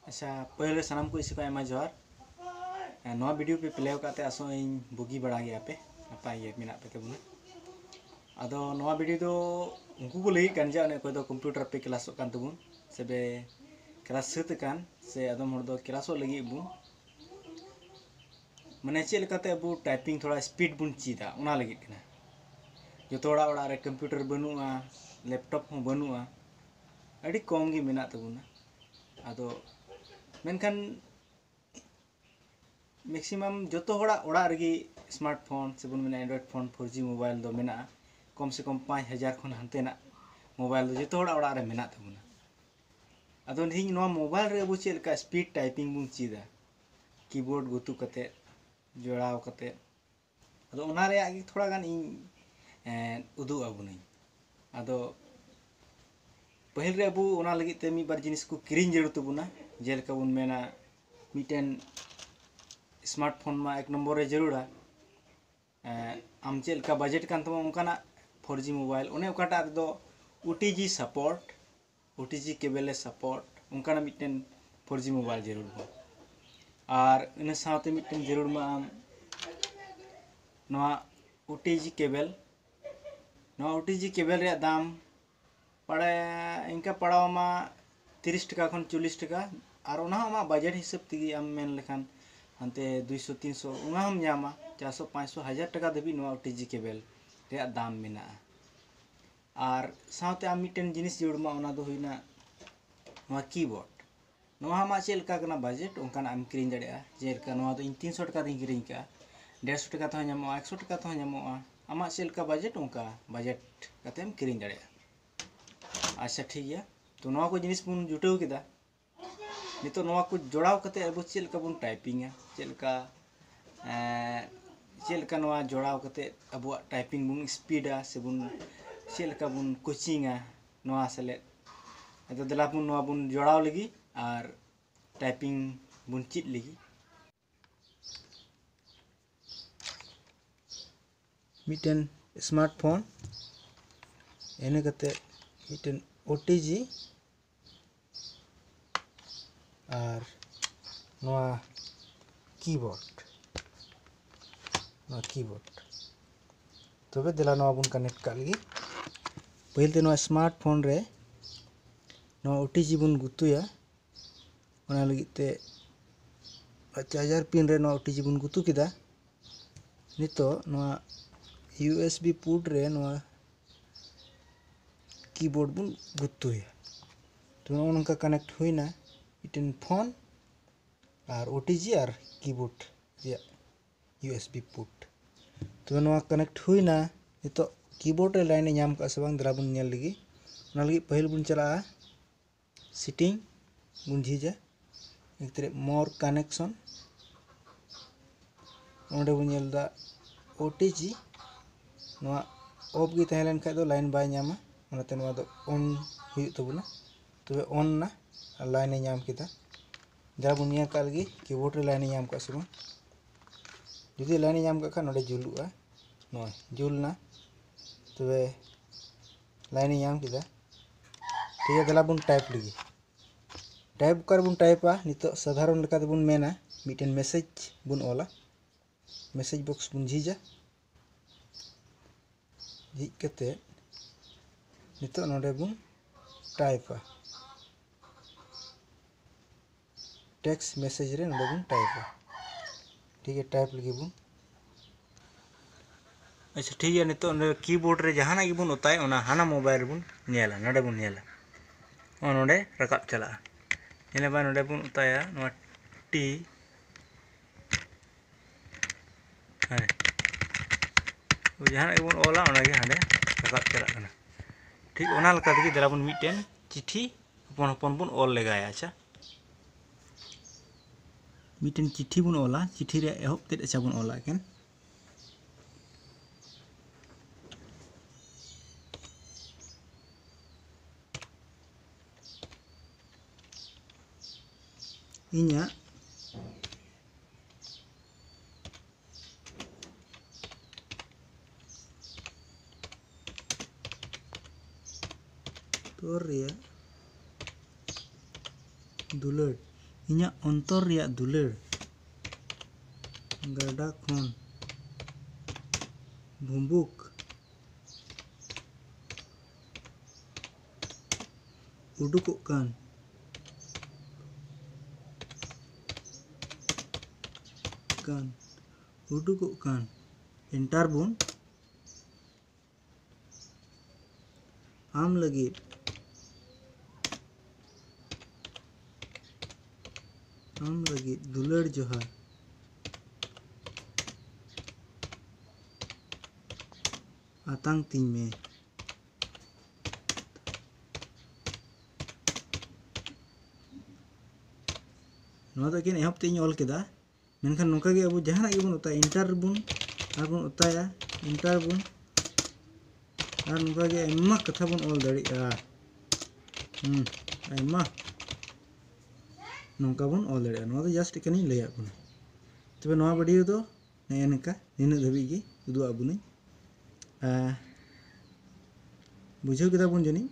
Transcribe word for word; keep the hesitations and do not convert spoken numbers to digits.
ᱟᱪᱪᱷᱟ, ᱯᱟᱹᱦᱤᱞ ᱨᱮ ᱥᱟᱱᱟᱢ ᱠᱚ ᱤᱥᱤ ᱠᱚ ᱟᱭᱢᱟ ᱡᱚᱦᱟᱨ᱾ ᱮ, ᱱᱚᱣᱟ video ᱯᱮ play ᱟᱠᱟᱫ ᱛᱮ ᱟᱥᱚᱜ ᱟᱹᱧ ᱵᱩᱜᱤ ᱵᱟᱲᱟ ᱜᱮᱭᱟ ᱯᱮ, ᱱᱟᱯᱟᱭ ᱜᱮ ᱢᱮᱱᱟᱜ ᱯᱮ ᱛᱟᱵᱚᱱᱟ᱾ ᱟᱫᱚ ᱱᱚᱣᱟ video ᱫᱚ ᱩᱱᱠᱩ ᱠᱚ ᱞᱟᱹᱜᱤᱫ ᱠᱟᱱ ᱜᱮᱭᱟ, ᱚᱱᱮ ᱚᱠᱚᱭ ᱫᱚ computer ᱯᱮ ᱠᱞᱟᱥᱚᱜ ᱠᱟᱱ ᱛᱟᱵᱚᱱ, ᱥᱮ ᱯᱮ ᱠᱞᱟᱥ ᱥᱟᱹᱛ ᱟᱠᱟᱱ, ᱥᱮ ᱟᱫᱚᱢ ᱦᱚᱲ ᱫᱚ ᱠᱞᱟᱥᱚᱜ ᱞᱟᱹᱜᱤᱫ ᱵᱚᱱ, ᱢᱟᱱᱮ ᱪᱮᱫ ᱞᱮᱠᱟᱛᱮ ᱟᱵᱚ typing ᱛᱷᱚᱲᱟ speed ᱵᱚᱱ ᱪᱮᱫᱟ, ᱚᱱᱟ ᱞᱟᱹᱜᱤᱫ ᱠᱟᱱᱟ᱾ ᱡᱚᱛᱚ ᱦᱚᱲᱟᱜ ᱚᱲᱟᱜ ᱨᱮ computer ᱵᱟᱹᱱᱩᱜᱼᱟ, laptop ᱦᱚᱸ ᱵᱟᱹᱱᱩᱜᱼᱟ, ᱟᱹᱰᱤ ᱠᱚᱢ ᱜᱮ ᱢᱮᱱᱟᱜ ᱛᱟᱵᱚᱱᱟ᱾ ᱟᱫᱚ ᱢᱮᱱᱠᱷᱟᱱ maximum ᱡᱚᱛᱚ ᱦᱚᱲᱟᱜ ᱚᱲᱟᱜ ᱨᱮᱜᱮ smartphone, ᱥᱮᱵᱚᱱ ᱢᱮᱱᱟ Android phone, four G mobile ᱫᱚ ᱢᱮᱱᱟᱜᱼᱟ᱾ ᱠᱚᱢ ᱥᱮ ᱠᱚᱢ ᱯᱟᱸᱪ ᱦᱟᱡᱟᱨ ᱠᱷᱚᱱ ᱦᱟᱱᱛᱮᱱᱟᱜ mobile ᱫᱚ ᱡᱚᱛᱚ ᱦᱚᱲᱟᱜ ᱚᱲᱟᱜ ᱨᱮ ᱢᱮᱱᱟᱜ ᱛᱟᱵᱚᱱᱟ᱾ ᱟᱫᱚ ᱛᱮᱦᱮᱧ ᱱᱚᱣᱟ mobile ᱨᱮ ᱟᱵᱚ ᱪᱮᱫ ᱞᱮᱠᱟ speed typing ᱵᱚᱱ ᱪᱮᱫᱟ, keyboard ᱜᱩᱛᱩ ᱠᱟᱛᱮ, ᱡᱚᱲᱟᱣ ᱠᱟᱛᱮ, ᱟᱫᱚ ᱚᱱᱟ ᱨᱮᱭᱟᱜ ᱜᱮ ᱛᱷᱚᱲᱟ ᱜᱟᱱ ᱤᱧ, ᱮᱸ, ᱩᱫᱩᱜ ᱟᱵᱚᱱᱟᱹᱧ᱾ ᱟᱫᱚ ᱯᱟᱹᱦᱤᱞ ᱨᱮ ᱟᱵᱚ ᱚᱱᱟ ᱞᱟᱹᱜᱤᱫ ᱛᱮ ᱢᱤᱫ ᱵᱟᱨ ᱡᱤᱱᱤᱥ ᱠᱚ ᱠᱤᱨᱤᱧ ᱡᱟᱹᱨᱩᱲ ᱛᱟᱵᱚᱱᱟ, ᱡᱮᱞᱮᱠᱟ ᱵᱚᱱ ᱢᱮᱱᱟ ᱢᱤᱫᱴᱮᱱ smartphone ᱢᱟ ᱮᱠ ᱱᱚᱢᱵᱚᱨ ᱨᱮ ᱡᱟᱹᱨᱩᱲᱟ᱾ ᱮᱸ, ᱟᱢ ᱪᱮᱫ ᱞᱮᱠᱟ budget ᱠᱟᱱ ᱛᱟᱢᱟ ᱚᱱᱠᱟᱱᱟᱜ four G mobile, ᱚᱱᱮ ᱚᱠᱟᱴᱟᱜ ᱨᱮᱫᱚ OTG support, OTG cable ᱮ support, ᱚᱱᱠᱟᱱᱟᱜ ᱢᱤᱫᱴᱮᱱ four G mobile ᱡᱟᱹᱨᱩᱲ ᱢᱟ᱾ ᱟᱨ ᱤᱱᱟᱹ ᱥᱟᱶᱛᱮ ᱢᱤᱫᱴᱮᱱ ᱡᱟᱹᱨᱩᱲ ᱢᱟ ᱟᱢ ᱱᱚᱣᱟ OTG cable, ᱱᱚᱣᱟ OTG cable ᱨᱮᱭᱟᱜ ᱫᱟᱢ ᱯᱟᱲᱟᱭᱟ, ᱤᱱᱠᱟ ᱯᱟᱲᱟᱣ ᱟᱢᱟ ᱛᱤᱨᱤᱥ ᱴᱟᱠᱟ ᱠᱷᱚᱱ ᱪᱚᱞᱞᱤᱥ ᱴᱟᱠᱟ᱾ ᱟᱨ ᱚᱱᱟ ᱦᱚᱸ ᱟᱢᱟᱜ budget ᱦᱤᱥᱟᱹᱵ ᱛᱮᱜᱮ, ᱟᱢ ᱢᱮᱱ ᱞᱮᱠᱷᱟᱱ ᱦᱟᱱᱛᱮ ᱫᱩᱭᱥᱚ, ᱛᱤᱱᱥᱚ, ᱚᱱᱟ ᱦᱚᱸᱢ ᱧᱟᱢᱟ᱾ ᱪᱟᱨᱥᱚ, ᱯᱟᱸᱪᱥᱚ, ᱦᱟᱡᱟᱨ ᱴᱟᱠᱟ ᱫᱷᱟᱹᱵᱤᱡ ᱱᱚᱣᱟ OTG cable ᱨᱮᱭᱟᱜ ᱫᱟᱢ ᱢᱮᱱᱟᱜᱼᱟ᱾ ᱟᱨ ᱥᱟᱶᱛᱮ ᱟᱢ ᱢᱤᱫᱴᱮᱱ ᱡᱤᱱᱤᱥ ᱡᱟᱹᱨᱩᱲ ᱟᱢᱟ, ᱚᱱᱟ ᱫᱚ ᱦᱩᱭᱱᱟ ᱱᱚᱣᱟ keyboard᱾ ᱱᱚᱣᱟ ᱟᱢᱟᱜ ᱪᱮᱫ ᱞᱮᱠᱟ ᱠᱟᱱᱟ budget, ᱚᱱᱠᱟᱱᱟᱜ ᱮᱢ ᱠᱤᱨᱤᱧ ᱫᱟᱲᱮᱭᱟᱜᱼᱟ᱾ ᱡᱮᱞᱮᱠᱟ ᱱᱚᱣᱟ ᱫᱚ ᱤᱧ ᱛᱤᱱᱥᱚ ᱴᱟᱠᱟ ᱛᱮᱧ ᱠᱤᱨᱤᱧ ᱠᱟᱜᱼᱟ, ᱰᱮᱲᱥᱚ ᱴᱟᱠᱟ ᱛᱮᱦᱚᱸ ᱧᱟᱢᱚᱜᱼᱟ, ᱮᱠᱥᱚ ᱴᱟᱠᱟ ᱛᱮᱦᱚᱸ ᱧᱟᱢᱚᱜᱼᱟ᱾ ᱟᱢᱟᱜ ᱪᱮᱫ ᱞᱮᱠᱟ budget, ᱚᱱᱠᱟ budget ᱠᱟᱛᱮᱢ ᱠᱤᱨᱤᱧ ᱫᱟᱲᱮᱭᱟᱜᱼᱟ᱾ ᱟᱪᱪᱷᱟ, ᱴᱷᱤᱠ ᱜᱮᱭᱟ, ᱛᱚ ᱱᱚᱣᱟ ᱠᱚ ᱡᱤᱱᱤᱥ ᱵᱚᱱ ᱡᱩᱴᱟᱹᱣ ᱠᱮᱫᱟ᱾ ᱱᱤᱛᱚᱜ ᱱᱚᱣᱟ ᱠᱚ ᱡᱚᱲᱟᱣ ᱠᱟᱛᱮ ᱟᱵᱚ ᱪᱮᱫ ᱞᱮᱠᱟ ᱵᱚᱱ typingᱟ, ᱪᱮᱫ ᱞᱮᱠᱟ, ᱮᱸ, ᱪᱮᱫ ᱞᱮᱠᱟ ᱱᱚᱣᱟ ᱡᱚᱲᱟᱣ ᱠᱟᱛᱮ ᱟᱵᱚᱣᱟᱜ typing ᱵᱚᱱ speedᱟ, ᱥᱮᱵᱚᱱ ᱪᱮᱫ ᱞᱮᱠᱟ ᱵᱚᱱ coachingᱟ ᱱᱚᱣᱟ ᱥᱮᱞᱮᱫ᱾ ᱟᱫᱚ ᱫᱮᱞᱟ ᱵᱚᱱ ᱱᱚᱣᱟ ᱵᱚᱱ ᱡᱚᱲᱟᱣ ᱞᱮᱜᱮ ᱟᱨ typing ᱵᱚᱱ ᱪᱮᱫ ᱞᱮᱜᱮ᱾ ᱢᱤᱫᱴᱮᱱ smartphone, ᱤᱱᱟᱹ ᱠᱟᱛᱮ ᱢᱤᱫᱴᱮᱱ OTG, ᱟᱨ ᱱᱚᱣᱟ ᱠᱤᱵᱳᱨᱰ, ᱱᱚᱣᱟ ᱠᱤᱵᱳᱨᱰ᱾ ᱛᱚᱵᱮ ᱫᱮᱞᱟ ᱱᱚᱣᱟ ᱵᱚᱱ ᱠᱟᱱᱮᱠᱴ ᱠᱟᱜ ᱞᱮᱜᱮ᱾ ᱯᱟᱹᱦᱤᱞ ᱛᱮ ᱱᱚᱣᱟ ᱥᱢᱟᱨᱴ ᱯᱷᱳᱱ ᱨᱮ ᱱᱚᱣᱟ ᱳᱴᱤᱡᱤ ᱵᱚᱱ ᱜᱩᱛᱩᱭᱟ᱾ ᱚᱱᱟ ᱞᱟᱹᱜᱤᱫ ᱛᱮ ᱪᱟᱨᱡᱟᱨ ᱯᱤᱱ ᱨᱮ ᱱᱚᱣᱟ ᱳᱴᱤᱡᱤ ᱵᱚᱱ ᱜᱩᱛᱩ ᱠᱮᱫᱟ᱾ ᱱᱤᱛᱚᱜ ᱱᱚᱣᱟ ᱤᱭᱩ ᱮᱥ ᱵᱤ ᱯᱳᱨᱴ ᱨᱮ ᱱᱚᱣᱟ ᱠᱤᱵᱳᱨᱰ ᱵᱚᱱ ᱜᱩᱛᱩᱭᱟ᱾ ᱛᱚ ᱱᱚᱜᱼᱚ ᱱᱚᱝᱠᱟ ᱠᱟᱱᱮᱠᱴ ᱦᱩᱭᱱᱟ ᱢᱤᱫᱴᱮᱱ ᱯᱷᱳᱱ ᱟᱨ ᱳᱴᱤᱡᱤ ᱟᱨ ᱠᱤᱵᱳᱨᱰ ᱨᱮᱭᱟᱜ ᱤᱭᱩ ᱮᱥ ᱵᱤ ᱯᱳᱨᱴ᱾ ᱛᱚᱵᱮ ᱱᱚᱣᱟ ᱠᱟᱱᱮᱠᱴ ᱦᱩᱭᱱᱟ᱾ ᱱᱤᱛᱚᱜ ᱠᱤᱵᱳᱨᱰ ᱨᱮ ᱞᱟᱭᱤᱱ ᱮ ᱧᱟᱢ ᱠᱟᱜᱼᱟ ᱥᱮ ᱵᱟᱝ, ᱫᱮᱞᱟ ᱵᱚᱱ ᱧᱮᱞ ᱞᱮᱜᱮ᱾ ᱚᱱᱟ ᱞᱟᱹᱜᱤᱫ ᱯᱟᱹᱦᱤᱞ ᱵᱚᱱ ᱪᱟᱞᱟᱜᱼᱟ ᱥᱮᱴᱤᱝ, ᱵᱚᱱ ᱡᱷᱤᱡᱟ᱾ ᱮᱠᱛᱨᱮ ᱢᱳᱨ ᱠᱟᱱᱮᱠᱥᱚᱱ, ᱚᱸᱰᱮ ᱵᱚᱱ ᱧᱮᱞ ᱮᱫᱟ ᱳᱴᱤᱡᱤ᱾ ᱱᱚᱣᱟ ᱚᱯᱷ ᱜᱮ ᱛᱟᱦᱮᱸ ᱞᱮᱱ ᱠᱷᱟᱡ ᱫᱚ ᱞᱟᱭᱤᱱ ᱵᱟᱭ ᱧᱟᱢᱟ, ᱚᱱᱟᱛᱮ ᱱᱚᱣᱟ ᱫᱚ ᱚᱱ ᱦᱩᱭᱩᱜ ᱛᱟᱵᱚᱱᱟ᱾ ᱛᱚᱵᱮ ᱚᱱ ᱱᱟ, ᱞᱟᱭᱤᱱ ᱮ ᱧᱟᱢ ᱠᱮᱫᱟ᱾ ᱡᱟ ᱵᱚᱱ ᱧᱮᱞ ᱠᱟᱜ ᱞᱟᱹᱜᱤᱫ ᱠᱤᱵᱳᱨᱰ ᱨᱮ ᱞᱟᱭᱤᱱ ᱮ ᱧᱟᱢ ᱠᱟᱜ ᱥᱮ ᱵᱟᱝ᱾ ᱡᱩᱫᱤ ᱞᱟᱭᱤᱱ ᱮ ᱧᱟᱢ ᱠᱟᱜ ᱠᱷᱟᱱ ᱱᱚᱰᱮ ᱡᱩᱞᱩᱜᱼᱟ, ᱱᱚᱜᱼᱚᱭ ᱡᱩᱞ ᱱᱟ᱾ ᱛᱚᱵᱮ ᱞᱟᱭᱤᱱ ᱮ ᱧᱟᱢ ᱠᱮᱫᱟ᱾ ᱴᱷᱤᱠ ᱜᱮᱭᱟ, ᱫᱮᱞᱟ ᱵᱚᱱ ᱴᱟᱭᱤᱯ ᱞᱮᱜᱮ᱾ ᱴᱟᱭᱤᱯ ᱚᱠᱟ ᱨᱮᱵᱚᱱ ᱴᱟᱭᱤᱯᱟ? ᱱᱤᱛᱚᱜ ᱥᱟᱫᱷᱟᱨᱚᱱ ᱞᱮᱠᱟ ᱛᱮᱵᱚᱱ ᱢᱮᱱᱟ, ᱢᱤᱫᱴᱮᱱ ᱢᱮᱥᱮᱡᱽ ᱵᱚᱱ ᱚᱞᱟ, ᱢᱮᱥᱮᱡᱽ ᱵᱚᱠᱥ ᱵᱚᱱ ᱡᱷᱤᱡᱟ᱾ ᱡᱷᱤᱡ ᱠᱟᱛᱮ ᱱᱤᱛᱚᱜ ᱱᱚᱰᱮ ᱵᱚᱱ ᱴᱟᱭᱤᱯᱟ, ᱴᱮᱠᱥᱴ ᱢᱮᱥᱮᱡᱽ ᱨᱮ ᱱᱚᱰᱮ ᱵᱚᱱ ᱴᱟᱭᱤᱯᱟ᱾ ᱴᱷᱤᱠ ᱜᱮᱭᱟ, ᱴᱟᱭᱤᱯ ᱞᱟᱹᱜᱤᱫ ᱵᱚᱱ᱾ ᱟᱪᱪᱷᱟ, ᱴᱷᱤᱠ ᱜᱮᱭᱟ, ᱱᱤᱛᱚᱜ ᱱᱚᱰᱮ ᱠᱤᱵᱳᱨᱰ ᱨᱮ ᱡᱟᱦᱟᱱᱟᱜ ᱜᱮᱵᱚᱱ ᱚᱛᱟᱭ, ᱚᱱᱟ ᱦᱟᱱᱟ ᱢᱳᱵᱟᱭᱤᱞ ᱨᱮᱵᱚᱱ ᱧᱮᱞᱟ, ᱱᱚᱰᱮ ᱵᱚᱱ ᱧᱮᱞᱟ, ᱱᱚᱜᱼᱚ ᱱᱚᱰᱮ ᱨᱟᱠᱟᱵ ᱪᱟᱞᱟᱜᱼᱟ᱾ ᱧᱮᱞ ᱵᱟᱭ, ᱱᱚᱰᱮ ᱵᱚᱱ ᱚᱛᱟᱭᱟ ᱱᱚᱣᱟ ᱴᱤ, ᱦᱮᱸ, ᱡᱟᱦᱟᱱᱟᱜ ᱜᱮᱵᱚᱱ ᱚᱞᱟ, ᱚᱱᱟᱜᱮ ᱦᱟᱸᱰᱮ ᱨᱟᱠᱟᱵ ᱪᱟᱞᱟᱜ ᱠᱟᱱᱟ᱾ ᱴᱷᱤᱠ ᱚᱱᱟ ᱞᱮᱠᱟ ᱛᱮᱜᱮ ᱫᱮᱞᱟ ᱵᱚᱱ ᱢᱤᱫᱴᱮᱱ ᱪᱤᱴᱷᱤ ᱦᱚᱯᱚᱱ ᱦᱚᱯᱚᱱ ᱵᱚᱱ ᱚᱞ ᱞᱮᱜᱟᱭᱟ᱾ ᱟᱪᱪᱷᱟ, ᱢᱤᱫᱴᱮᱱ ᱪᱤᱴᱷᱤ ᱵᱚᱱ ᱚᱞᱟ, ᱪᱤᱴᱷᱤ ᱨᱮᱭᱟᱜ ᱮᱦᱚᱵ ᱛᱮᱫ ᱟᱪᱪᱷᱟ ᱵᱚᱱ ᱚᱞᱟ ᱮᱠᱮᱱ᱾ ᱤᱧᱟᱹᱜ ᱛᱚᱨ ᱨᱮᱭᱟᱜ ᱫᱩᱞᱟᱹᱲ᱾ ᱤᱧᱟᱹᱜ ᱚᱱᱛᱚᱨ ᱨᱮᱭᱟᱜ ᱫᱩᱞᱟᱹᱲ᱾ ᱜᱟᱰᱟ ᱠᱷᱚᱱ ᱵᱷᱩᱸᱵᱩᱠ ᱩᱰᱩᱠᱚᱜ ᱠᱟᱱ, ᱠᱟᱱ, ᱩᱰᱩᱠᱚᱜ ᱠᱟᱱ᱾ ᱮᱱᱴᱟᱨ ᱵᱚᱱ ᱟᱢ ᱞᱟᱹᱜᱤᱫ, ᱟᱢ ᱞᱟᱹᱜᱤᱫ ᱫᱩᱞᱟᱹᱲ ᱡᱚᱦᱟᱨ ᱟᱛᱟᱝ ᱛᱤᱧ ᱢᱮ᱾ ᱱᱚᱣᱟ ᱫᱚ ᱮᱠᱮᱱ ᱮᱦᱚᱵ ᱛᱮ ᱤᱧ ᱚᱞ ᱠᱮᱫᱟ, ᱢᱮᱱᱠᱷᱟᱱ ᱱᱚᱝᱠᱟ ᱜᱮ ᱟᱵᱚ ᱡᱟᱦᱟᱱᱟᱜ ᱜᱮᱵᱚᱱ ᱚᱛᱟᱭᱟ, ᱮᱱᱴᱟᱨ ᱨᱮᱵᱚᱱ, ᱟᱨ ᱵᱚᱱ ᱚᱛᱟᱭᱟ, ᱮᱱᱴᱟᱨ ᱵᱚᱱ, ᱟᱨ ᱱᱚᱝᱠᱟ ᱜᱮ ᱟᱭᱢᱟ ᱠᱟᱛᱷᱟ ᱵᱚᱱ ᱚᱞ ᱫᱟᱲᱮᱭᱟᱜᱼᱟ᱾ ᱦᱩᱸ, ᱟᱭᱢᱟ ᱱᱚᱝᱠᱟ ᱵᱚᱱ ᱚᱞ ᱫᱟᱲᱮᱭᱟᱜᱼᱟ᱾ ᱱᱚᱣᱟ ᱫᱚ ᱡᱟᱥᱴ ᱮᱠᱟᱱᱤᱧ ᱞᱟᱹᱭᱟᱫ ᱵᱚᱱᱟ᱾ ᱛᱚᱵᱮ ᱱᱚᱣᱟ ᱵᱷᱤᱰᱤᱭᱳ ᱫᱚ ᱱᱮᱜᱼᱮ ᱱᱤᱝᱠᱟ, ᱱᱤᱱᱟᱹᱜ ᱫᱷᱟᱹᱵᱤᱡ ᱜᱮ ᱩᱫᱩᱜ ᱟᱫ ᱵᱚᱱᱟᱹᱧ᱾ ᱟᱨ ᱵᱩᱡᱷᱟᱹᱣ ᱠᱮᱫᱟ ᱵᱚᱱ ᱡᱟᱹᱱᱤᱡ,